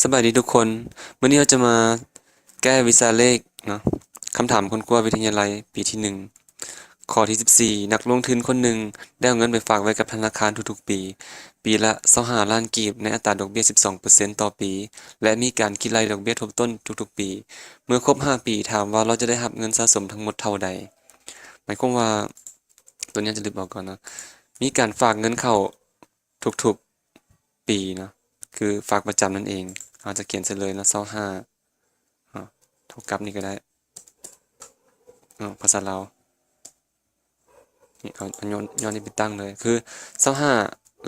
ສະບາຍດີທຸກຄົນ, ມື້ນີ້ເຮົາຈະມາແກ້ວິຊາເລກເນາະ, ຄຳຖາມຄົ້ນຄວ້າວິທະຍາໄລປີທີໜຶ່ງ. ຂໍ້ທີສິບສີ່ ນັກລົງທຶນຄົນໜຶ່ງໄດ້ເອົາເງິນໄປຝາກໄວ້ກັບທະນາຄານທຸກໆປີ, ປີລະຊາວຫ້າລ້ານກີບ ໃນອັດຕາດອກເບ້ຍສິບສອງເປີເຊັນຕໍ່ປີ ແລະ ມີການຄິດໄລ່ດອກເບ້ຍທົບຕົ້ນທຸກໆປີ. ເມື່ອຄົບຫ້າປີ, ຖາມວ່າລາວຈະໄດ້ຮັບເງິນສະສົມທັງໝົດເທົ່າໃດ? ໝາຍຄວາມວ່າ ຕົວນີ້ຈະລຶບອອກກ່ອນເນາະ, ມີການຝາກເງິນເຂົ້າ ທຸກໆປີເນາະ, ຄືຝາກປະຈຳນັ້ນເອງ. ເຮົາຈະຂຽນໃສ່ເລີຍເນາະ ຊາວຫ້າ ເນາະ, ເທົ່າກັບນີ້ກໍໄດ້ເນາະ, ພາສາລາວ ນີ້ ເອົາ ເອົາຍ້ອນ ຍ້ອນນີ້ໄປຕັ້ງເລີຍ ຄືຊາວຫ້າ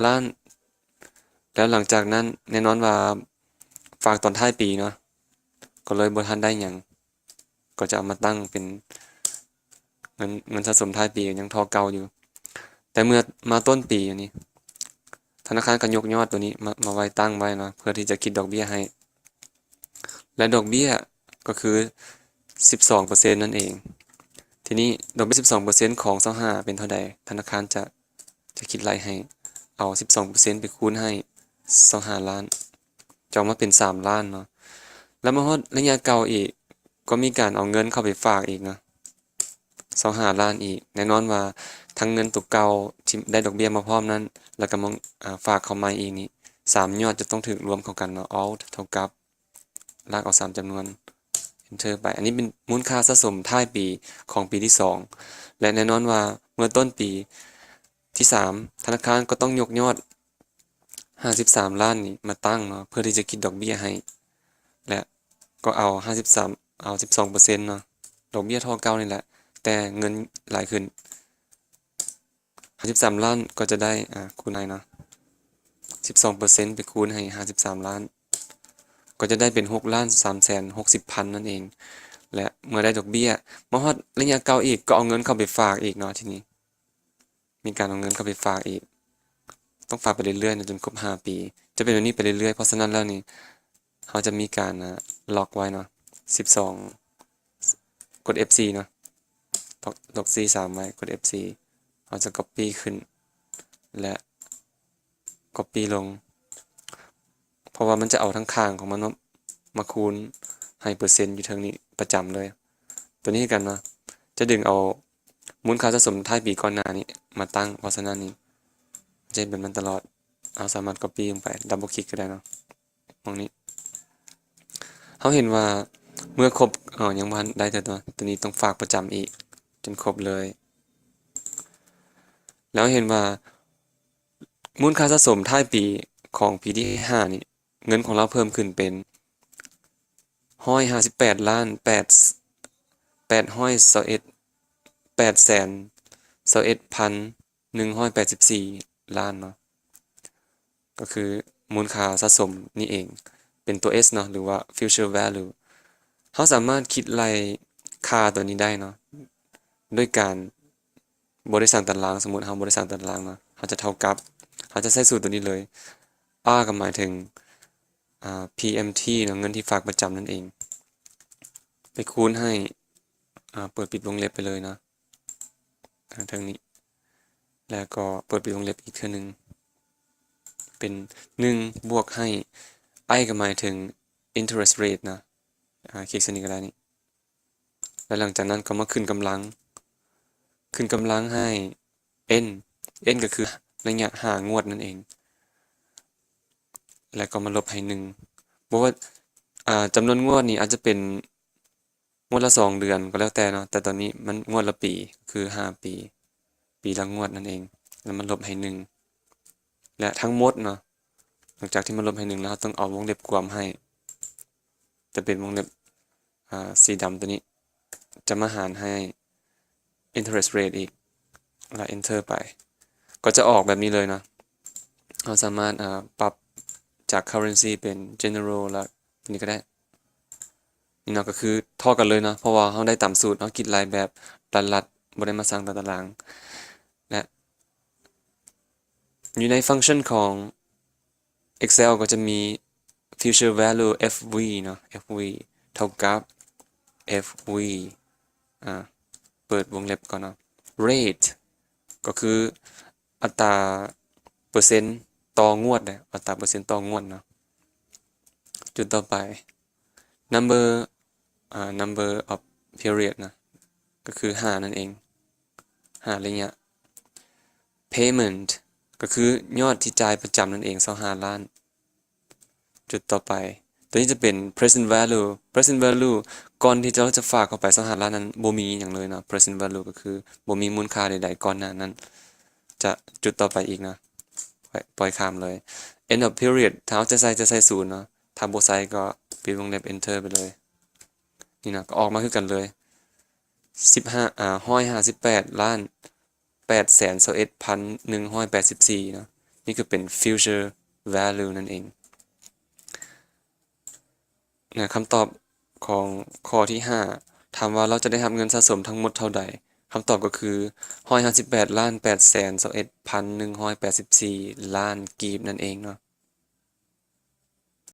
ລ້ານ. ແລ້ວຫຼັງຈາກນັ້ນ ແນ່ນອນວ່າຝາກຕອນທ້າຍປີເນາະ, ກໍເລີຍບໍ່ທັນໄດ້ຫຍັງ. ກໍຈະເອົາມາຕັ້ງເປັນເງິນ ເງິນສະສົມທ້າຍປີ ຍັງທໍ່ເກົ່າຢູ່. ແຕ່ເມື່ອມາຕົ້ນປີນີ້ ທະນາຄານກໍຍົກຍອດຕົວນີ້ມາ ມາໄວ້ ຕັ້ງໄວ້ເນາະ ເພື່ອທີ່ຈະຄິດດອກເບ້ຍໃຫ້ ແລະ ດອກເບ້ຍກໍຄືສິບສອງເປີເຊັນນັ້ນເອງ. ທີນີ້ດອກເບ້ຍສິບສອງເປີເຊັນຂອງຊາວຫ້າເປັນເທົ່າໃດ? ທະນາຄານຈະ ຈະຄິດໄລ່ໃຫ້ ເອົາສິບສອງເປີເຊັນໄປຄູນໃຫ້ຊາວຫ້າລ້ານ ຈະອອກມາເປັນສາມລ້ານເນາະ. ແລ້ວມາຮອດໄລຍະເກົ່າອີກ ກໍມີການເອົາເງິນເຂົ້າໄປຝາກອີກເນາະ ຊາວຫ້າລ້ານອີກ. ແນ່ນອນວ່າທັງເງິນຕົວເກົ່າທີ່ໄດ້ດອກເບ້ຍມາພ້ອມນັ້ນ ແລ້ວກໍມາ ອາ ຝາກເຂົ້າໃໝ່ອີກນີ້ ສາມຍອດຈະຕ້ອງຖືກລວມເຂົ້າກັນເນາະ, Alt ເທົ່າກັບ ລາກເອົາສາມຈຳນວນ Enter ໄປ. ອັນນີ້ເປັນມູນຄ່າສະສົມທ້າຍປີຂອງປີທີສອງ ແລະ ແນ່ນອນວ່າເມື່ອຕົ້ນປີທີສາມ ທະນາຄານກໍຕ້ອງຍົກຍອດຫ້າສິບສາມລ້ານນີ້ມາຕັ້ງເນາະ ເພື່ອທີ່ຈະຄິດດອກເບ້ຍໃຫ້ ແລະ ກໍເອົາຫ້າສິບສາມ ເອົາສິບສອງເປີເຊັນເນາະ, ດອກເບ້ຍທໍ່ເກົ່ານີ້ແຫຼະ ແຕ່ເງິນຫຼາຍຂຶ້ນ. ຫ້າສິບສາມລ້ານກໍຈະໄດ້ ອາ ຄູນໃຫ້ເນາະ ສິບສອງເປີເຊັນໄປຄູນໃຫ້ຫ້າສິບສາມລ້ານ ກໍຈະໄດ້ເປັນຫົກລ້ານສາມແສນຫົກສິບພັນນັ້ນເອງ. ແລະ ເມື່ອໄດ້ດອກເບ້ຍ ມາຮອດໄລຍະເກົ່າອີກ ກໍເອົາເງິນເຂົ້າໄປຝາກອີກເນາະ. ທີນີ້ມີການເອົາເງິນເຂົ້າໄປຝາກອີກ ຕ້ອງຝາກໄປເລື້ອຍໆເນາະ ຈົນຄົບຫ້າປີ ຈະເປັນແບບນີ້ໄປເລື້ອຍໆ. ເພາະສະນັ້ນແລ້ວນີ້ ເຮົາຈະມີການ ອາ ລັອກໄວ້ເນາະ ສິບສອງ ກົດ F ສີ່ເນາະ ລັອກ C ສາມໄວ້ ກົດ F ສີ່ ເຮົາຈະ Copy ຂຶ້ນ ແລະ Copy ລົງ ເພາະວ່າມັນຈະເອົາທາງຂ້າງຂອງມັນມາ ມາຄູນໃຫ້ເປີເຊັນຢູ່ເທິງນີ້ປະຈຳເລີຍ. ຕົວນີ້ຄືກັນເນາະ ຈະດຶງເອົາມູນຄ່າສະສົມທ້າຍປີກ່ອນໜ້ານີ້ມາຕັ້ງ, ເພາະສະນັ້ນນີ້ຈະເຮັດແບບນັ້ນຕະຫຼອດ. ເຮົາສາມາດ Copy ລົງໄປ Double click ກໍໄດ້ເນາະ. ໝ່ອງນີ້ ເຮົາເຫັນວ່າເມື່ອຄົບ ເອີ ຍັງບໍ່ທັນໄດ້ເທື່ອ ຕົວ ຕົວນີ້ຕ້ອງຝາກປະຈຳອີກຈົນຄົບເລີຍ. ແລ້ວເຫັນວ່າມູນຄ່າສະສົມທ້າຍປີຂອງປີທີຫ້ານີ້ ເງິນຂອງລາວເພີ່ມຂຶ້ນເປັນຮ້ອຍຫ້າສິບແປດລ້ານ ແປດ ແປດຮ້ອຍຊາວເອັດ ແປດແສນຊາວເອັດພັນ ໜຶ່ງຮ້ອຍແປດສິບສີ່ລ້ານເນາະ, ກໍຄືມູນຄ່າສະສົມນີ້ເອງ ເປັນຕົວ S ເນາະ ຫຼືວ່າ future value. ເຮົາສາມາດຄິດໄລ່ຄ່າຕົວນີ້ໄດ້ເນາະ ໂດຍການບໍ່ໄດ້ສ້າງຕາລາງ. ສົມມຸດເຮົາບໍ່ໄດ້ສ້າງຕາລາງເນາະ, ເຮົາຈະເທົ່າກັບ ເຮົາຈະໃຊ້ສູດຕົວນີ້ເລີຍ. R ກໍໝາຍເຖິງ ອ່າ PMT ເນາະ, ເງິນທີ່ຝາກປະຈຳນັ້ນເອງ ໄປຄູນໃຫ້ ອ່າ ເປີດປິດວົງເລັບໄປເລີຍເນາະ ອາ ເທິງນີ້ ແລ້ວກໍເປີດປິດວົງເລັບອີກເທື່ອໜຶ່ງ ເປັນໜຶ່ງບວກໃຫ້ I ກໍໝາຍເຖິງ interest rate ນະ ອາ ຄລິກໃສ່ນີ້ກໍໄດ້ນີ້ ແລ້ວຫຼັງຈາກນັ້ນກໍມາຂຶ້ນກຳລັງ ຂຶ້ນກຳລັງໃຫ້ N N ກໍຄືໄລຍະຫ້າງວດນັ້ນເອງ ແລ້ວກໍມາລົບໃຫ້ໜຶ່ງ ບໍ່ວ່າ ອ່າ ຈຳນວນງວດນີ້ອາດຈະເປັນ ງວດລະສອງເດືອນກໍແລ້ວແຕ່ເນາະ, ແຕ່ຕອນນີ້ມັນງວດລະປີ ກໍຄືຫ້າປີ ປີລະງວດນັ້ນເອງ ແລ້ວມັນລົບໃຫ້ໜຶ່ງ ແລະ ທັງໝົດເນາະ ຫຼັງຈາກທີ່ມັນລົບໃຫ້ໜຶ່ງແລ້ວ ເຮົາຕ້ອງເອົາວົງເລັບກວມໃຫ້ ຈະເປັນວົງເລັບ ອ່າ ສີດຳຕົວນີ້ ຈະມາຫານໃຫ້ interest rate ອີກ ແລ້ວ enter ໄປ ກໍຈະອອກແບບນີ້ເລີຍເນາະ. ເຮົາສາມາດ ອ່າ ປັບຈາກ currency ເປັນ general ແລ້ວ ຕົວນີ້ກໍໄດ້ ນີ້ເນາະ ກໍຄືທໍ່ກັນເລີຍເນາະ ເພາະວ່າເຮົາໄດ້ຕາມສູດເນາະ ຄິດໄລ່ແບບລັດໆ ບໍ່ໄດ້ມາສ້າງຕາຕາລາງ ແລະ ຢູ່ໃນຟັງຊັນຂອງ Excel ກໍຈະມີ future value F V ເນາະ F V ເທົ່າກັບ F V ອ່າ ເປີດວົງເລັບກ່ອນເນາະ rate ກໍຄືອັດຕາເປີເຊັນຕໍ່ງວດເດ້ ອັດຕາເປີເຊັນຕໍ່ງວດເນາະ. ຈຸດຕໍ່ໄປ number ອ່າ number of period ນະ ກໍຄືຫ້ານັ້ນເອງ ຫ້າໄລຍະ payment ກໍຄືຍອດທີ່ຈ່າຍປະຈຳນັ້ນເອງ ຊາວຫ້າລ້ານ. ຈຸດຕໍ່ໄປ ຕົວນີ້ຈະເປັນ present value. Present value ກ່ອນທີ່ເຈົ້າຈະຝາກເຂົ້າໄປ ຊາວຫ້າລ້ານນັ້ນ ບໍ່ມີຫຍັງເລີຍເນາະ. Present value ກໍຄືບໍ່ມີມູນຄ່າໃດໆກ່ອນໜ້ານັ້ນ. ຈະ ຈຸດຕໍ່ໄປອີກເນາະ ປ່ອຍ ປ່ອຍຂ້າມເລີຍ. End of period ຖ້າເຮົາຈະໃສ່ ຈະໃສ່ສູນເນາະ. ຖ້າບໍ່ໃສ່ກໍປິດວົງເລັບ enter ໄປເລີຍ. ນີ້ນະ ກໍອອກມາຄືກັນເລີຍ ສິບຫ້າ ອ່າ ຮ້ອຍຫ້າສິບແປດລ້ານ ແປດແສນຊາວເອັດພັນໜຶ່ງຮ້ອຍແປດສິບສີ່ເນາະ. ນີ້ຄືເປັນ future value ນັ້ນເອງນະ. ຄຳຕອບຂອງຂໍ້ທີຫ້າ ຖາມວ່າເຮົາຈະໄດ້ຮັບເງິນສະສົມທັງໝົດເທົ່າໃດ? ຄຳຕອບກໍຄື ຮ້ອຍຫ້າສິບແປດລ້ານ ແປດແສນຊາວເອັດພັນໜຶ່ງຮ້ອຍແປດສິບສີ່ລ້ານກີບນັ້ນເອງເນາະ.